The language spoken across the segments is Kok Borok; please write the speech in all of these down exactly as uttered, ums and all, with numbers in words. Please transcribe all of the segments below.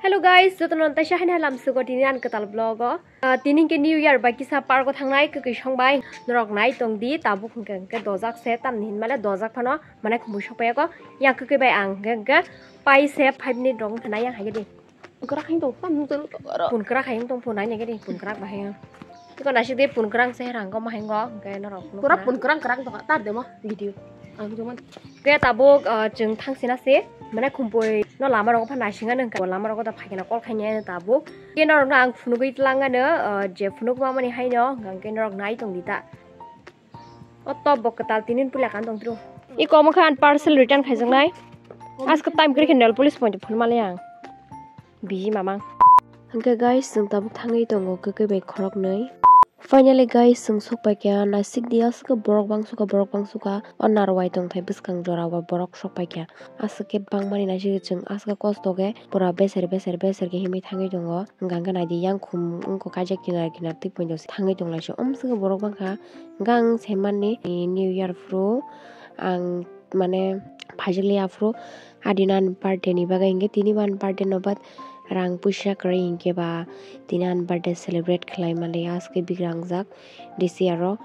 Hello guys, jotono taisa haini halam sugo tini ani kwtal vlog o. Ah, tini ke New Year bai kisa park o thangnai kwkwi song bai norok nai tong di, tabuk hwnkhe hwnkhe dojak se tamni hinmale dojak phano manai khumui sokpaiya ko yang kwkwi bai ang hwnkhe hwnkhe pai se five minute rok wngkha na yang haikhe di. Kwrak haino tong tam nung tong oro. Pun kwrak hai wng tong pun hai nai di pun kwrak bahai ang. Tiko nasik di pun kwrak se rang ko mahai ngo hwnkhe norok nukha. Pura pun kwrak kwrak tong tar demo video. Ang jomon. Ke tabuk, ah, chwng thangsina se, mane khumpui no lama rogo pha naisingya nang ka, lama rogo da phaikena kol khaini ano tabuk. Ke norok no ang phunugwi tlang ano, ah, je phunuk ma mani haino, hwnkhe norok nai tong di ta. O top bo kwtal tinin pula kan tong tru. I komo khan parcel return khaijaknai. Asko time kwrwi khe nail polish point phunuk mali ang. Biji mamang. Hwnkhe guys, chwng tabuk thangwi tongo kwkwi bai khoroknwi. Finally guys, chwng sokpaikha, naisik di aswk borok bangsuka, borok bangsuka, o narwai tongthai bwskang jora o borok sokpaikha. Aswk khe bangmani naisik chwng aswk kosto khe pura beser, beser, beser khe himwi thangwi tongo. Hwnkha hwnkhe naidi yang khum wngkha kaijak kinar, kinar twi poito se thangwi tonglaisio. Omswk borok bangkha, hwnkha ang saimanni New Year phuru ang mane phaijakliya aphuru adinani birthday ni bagwi hinkhe tini bo ani birthday no bat rang puisa kwrwi hinkhe ba tini ani birthday celebrate khlai manliya aswk bigrang jak D C R o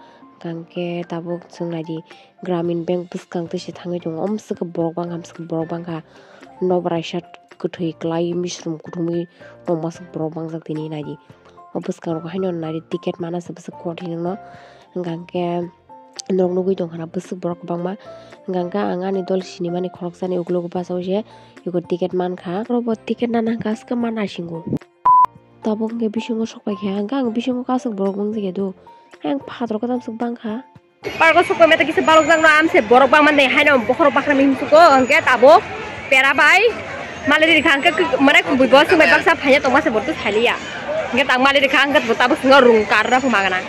hwnkhe tabuk chwng naidi Gramin Bank bwskang twi se thangwi tongo omswk borok bangkha omswk borok bangkha nok bwraisa kwthwi kwlai misrum kuthumwi tongma borok bangjak tini naidi o bwskang rok haino naidi ticket mana se bwswk kothinwi no hwnkha hinkhe. Norok nugwi tongkha na bwswk borok kwbangma. Hwnkha hwnkhe ang ani dol sinimani khoroksani uklogo bachaui se eko ticket mankha. Oro bo ticket nana hwnkha aswk ma naisingo. Tabuk hwnkhe bisingo sokpaikha hwnkhe ang bisingo aswk borok wngjakya do. Ayang phatar kwtal swk bangkha. Park o sokpai mata kisa balokjakno amse borok bangmani haino bokhorok bakhram hinsuko hwnkhe tabuk pera bai. Malai rikha hwnkhe kwi-, mane kubui bo swngbai baksa phaiya tongma se borok twi sailiya. Hwnkhe tang malai rikha hwnkhe bo tabuk swngo rung karna phu magana.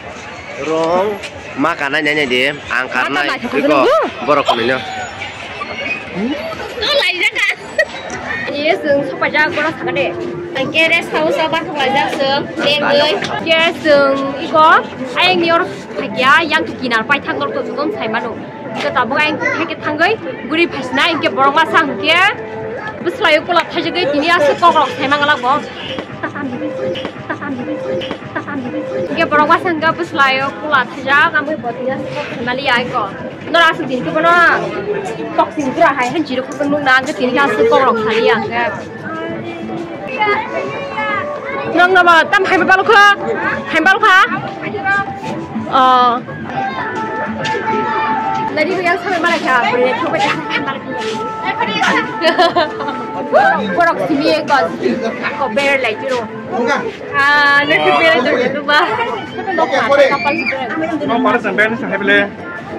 Rong ma kanai nai nai di ang karnai naithok iko nunggu. Borok ni no. To lai jaka. Ye sung sopa jak borok sakade. Ang ke rest house o bathok lai jak sung. Dengoi. Ye sung iko ayang ni or thakya yang kinar pai thang dor to dum sai mano. Ke tabuk ayang thake thangoi guri phasna ingke borok masa hwnkhe bwslai o kulak thaijagwi tini aswk kok rok sai mangalak bo. Hingke borok masa hingke bwswlaio kula thajak, amui bo tini aswk kok thumali ya iko. Noro aswk din khe bono kok sini pura hai, hai jiro kok nung na, hingke tini khe aswk kok rok thali ya hingke. Nong no bo tam hai balukha, hai balukha. Oh. Lagi yang sampai mana kah? Boleh coba deh. Borok simi ko ko ber lai tiro. Ah, na ke ber lai tiro ba. Mau pada sampai ni sampai beli.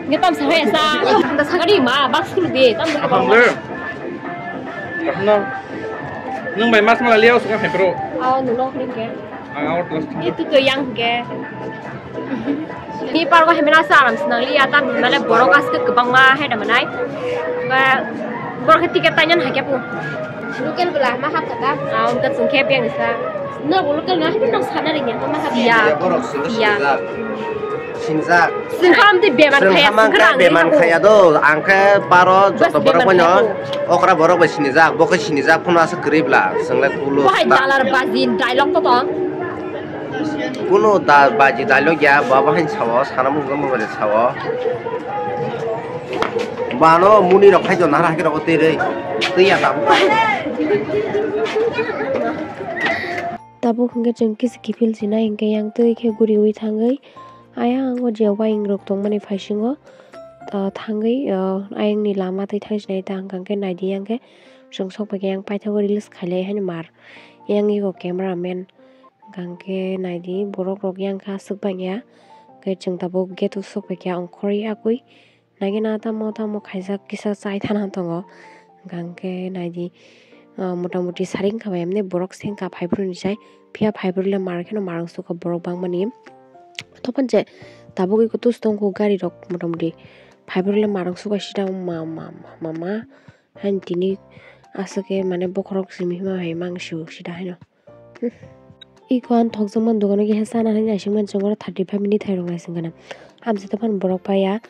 Ngetam sampai sa. Anda sakali ma bak sulu be tam. Apa beli? Karena nung bai mas malah liau suka hai bro. Oh, nulok ni ke. Ang awar terus. Itu tuh yang ke. Ni pargo hemena sa aram senang liya tam mane borok aske kebang ma hai da manai. Ba borok ke tiket tanyan hai ke pu. Local bela ma hap kata. Ah, ungka sungke piang sa. No local na hap nang sana ring ya ma hap. Iya. Iya. Sinjak. Sengkam ti beman khaya, sengkam sengkam khaya do, ang khe paro joto borok boino okra borok bai sinijak, bo khe sinijak phano aswk kwrwi bla, chwng le kulu. Bo hai ta- dalar baji dialogue to to. Kunu da baji dialogue ya, bo abo hai sao, sana mung mung bai sao. Bano muni rok khai jona hai rok twi rwi, twi ya ta. Tabuk hwnkhe chwng kisa kiphil sinai hwnkhe yang twi khe guriwi thangwi ayang o je wayeng rok tongmani phaisingo, ah, thangwi, ah, ayangni lama twi thang sinai ta hwnkha hwnkhe naidi yang khe chwng sok bai khe yang paithago reels khailai haino mar yang ego camera man hwnkha hwnkhe naidi borok rok yang khe aswk bang ya hwnkhe chwng tabuk gate o sok bai khe ongkhorwi agwi. Nagina tamo tamo khaijak kisa chai thana tongo. Hwnkha hwnkhe naidi, ah, motamuti sari wngkha bai emne borok sengkha phaibrwni chai. Phiya phaibrwle mar kheno mar wngsukha borok bangmani. Topon je tabuk eko tus tongkho gari rok motamuti phaibrwle mar wngsukha sida ma, ma, ma, ma, ma. Hain tini aswk khe mane bokhorok simi ma hai mangsu sida haino. Iko ang thokjakmani dogano kisa chana hinwi naisingmani chwng oro thirty five minute hai rok naising kana. Amsai dophano borok paiya,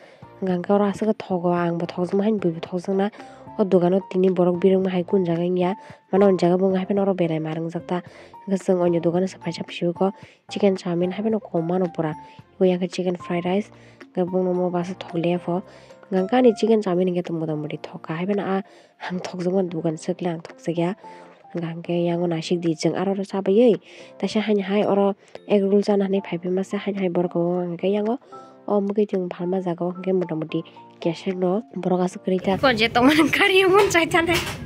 hwnkha hwnkhe oro aswk khe thogo, ang bo thokjakma haino buibo thokjakna. O dogano tini borok birungma hai kun jaga wngya. Mano o jaga bo wngkha hapheno oro berai ma rwngjak ta. Hwnkhe chwng oinw dogano se phaisa phisiwkho chicken chowmin hapheno kom mano pura. Bo yang khe chicken fried rice, hwnkhe bongno omo bwsa thok lepho. Hwnkhe ani chicken chowmin hwnkhe motamoti thok kha. Hapheno a ang thokjakmani dogan swkle ang thokjakya. Hwnkhe yang o naisik di chwng aro oro chabaiwi. Taisa haino hai oro egg roll chana hinwi phaiphai masa haino hai borok o hwnkhe yang o. O mugwi chwng phalma jaga o hwnkhe motamoti kesek no borok aswk kwrwi ta. Ko je tongmani kari o mon chai chale.